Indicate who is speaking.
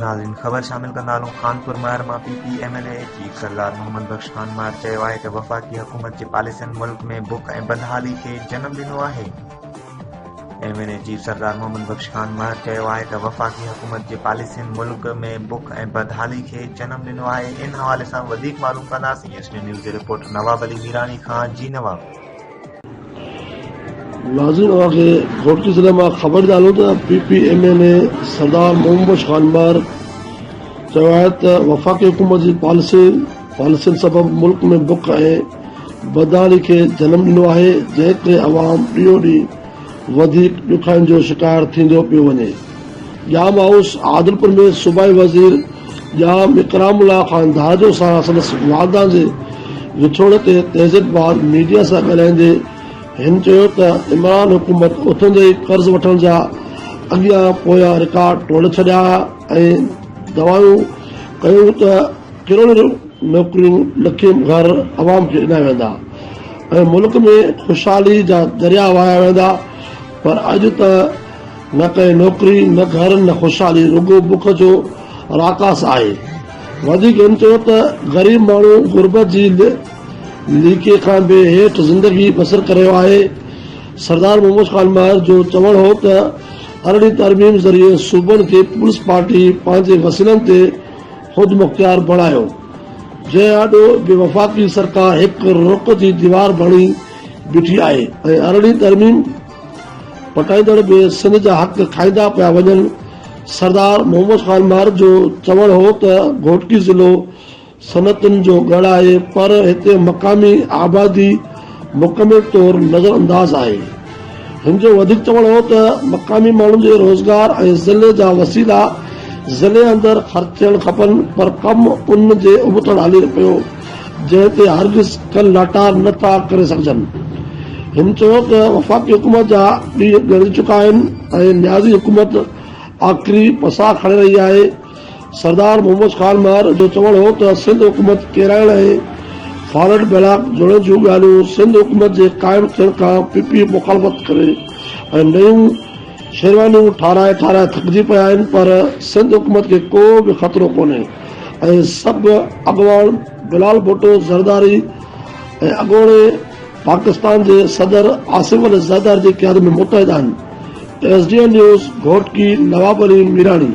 Speaker 1: ناظرين خبر شامل ڪندا هلون خانپور مهر مان P P M N A chief Sardar Muhammad Bakhsh Khan Mahar چيو آهي ته وفاقي حڪومت جي پاليسين ملڪ ۾ بک ۽ بدحالي کي جنم ڏنو آهي. M N A chief Sardar Muhammad Bakhsh Khan Mahar چيو آهي ته وفاقي حڪومت جي پاليسين ملڪ ۾ بک ۽ بدحالي کي جنم ڏنو آهي ان حوالي سان وڌيڪ معلوم ڪنداسين ايس ڊي نيوز جي رپورٽر نواب علي ميراڻي کان جي نواب.
Speaker 2: ناظرين اوهان کي گهوٽڪي ضلعي مان خبر ڏيندا هلون ته P P M N A Sardar Muhammad Bakhsh Khan Mahar چيو آهي ته وفاقي حڪومت جي پاليسي پاليسين سبب ملڪ ۾ بک ۽ بدحالي کي جنم ڏنو آهي جنهن ڪري عوام ڏينهون ڏينهن وڌيڪ ڏکائين جو شڪار ٿيندو پيو وڃي ڄام هائوس عادلپور ۾ صوبائي وزير ڄام اڪرام الله خان ڌاريجو سان سندس والده جي وڇوڙي تي تعزيت بعد ميڊيا سان ڳالهائيندي هن چيو ته عمران حڪومت اٿندي ئي قرض وٺڻ جا اڳيان پويان رڪارڊ ٽوڙي ڇڏيا ۽ دعوائون ڪيون ته ڪروڙين نوڪريون لکين گهر عوام کي ڏنا ويندا ۽ ملڪ ۾ خوشحالي جا درياء وهايا ويندا پر اڄ ته نه ڪنهن نوڪري، نه گهر، نه خوشحالي، رڳو بک جو راڪاس آهي. وڌيڪ هن چيو ته غريب ماڻهو غربت جي ليڪي کان به هيٺ زندگي بسر ڪري رهيو آهي. سردار محمد خان مهر جو چوڻ هو ته ارڙهين ترميم ذريعي صوبن کي پيپلز پارٽي پنهنجي وسيلن تي خودمختيار بڻايو، جنهن آڏو به وفاقي سرڪار هڪ رڪ جي ديوار بڻي بيٺي آهي ۽ ارڙهين ترميم پٽائيندڙ به سنڌ جا حق کائيندا پيا وڃن، سردار محمد خان مهر جو چوڻ هو ته گهوٽڪي ضلعو صنعتن جو ڳڙهه آهي پر هتي مقامي آبادي مڪمل طور نظر انداز آهي. هن جو وڌيڪ چوڻ هو ته مقامي ماڻهن جي روزگار ۽ ضلعي جا وسيلا ضلعي اندر خرچ ٿيڻ کپن پر ڪم ان جي ابتڙ هلي پيو. جنهن تي هرگز ڪن لاٽار نه ٿا ڪري سگهجن. هن چيو ته وفاقي حڪومت جا ڏينهن ڳڻجي چڪا آهن ۽ نيازي حڪومت آخري پساهه کڻي رهي آهي. سردار محمد خان مهر جو چوڻ هو ته سنڌ حڪومت ڪيرائڻ ۽ فارورڊ بلاڪ جوڙڻ جون ڳالهيون سنڌ حڪومت جي قائم ٿيڻ کان پي پي مخالفت ڪري ۽ نيون شيروانيون ٺاهرائي ٺاهرائي ٿڪجي پيا آهن پر سنڌ حڪومت کي ڪو به خطرو ڪونهي ۽ سڀ اڳواڻ بلال ڀٽو زرداري ۽ اڳوڻي پاڪستان جي صدر آصف علي زرداري جي قيادت ۾ متحد آهن. S D N news, Ghotki, Nawab Ali Mirani.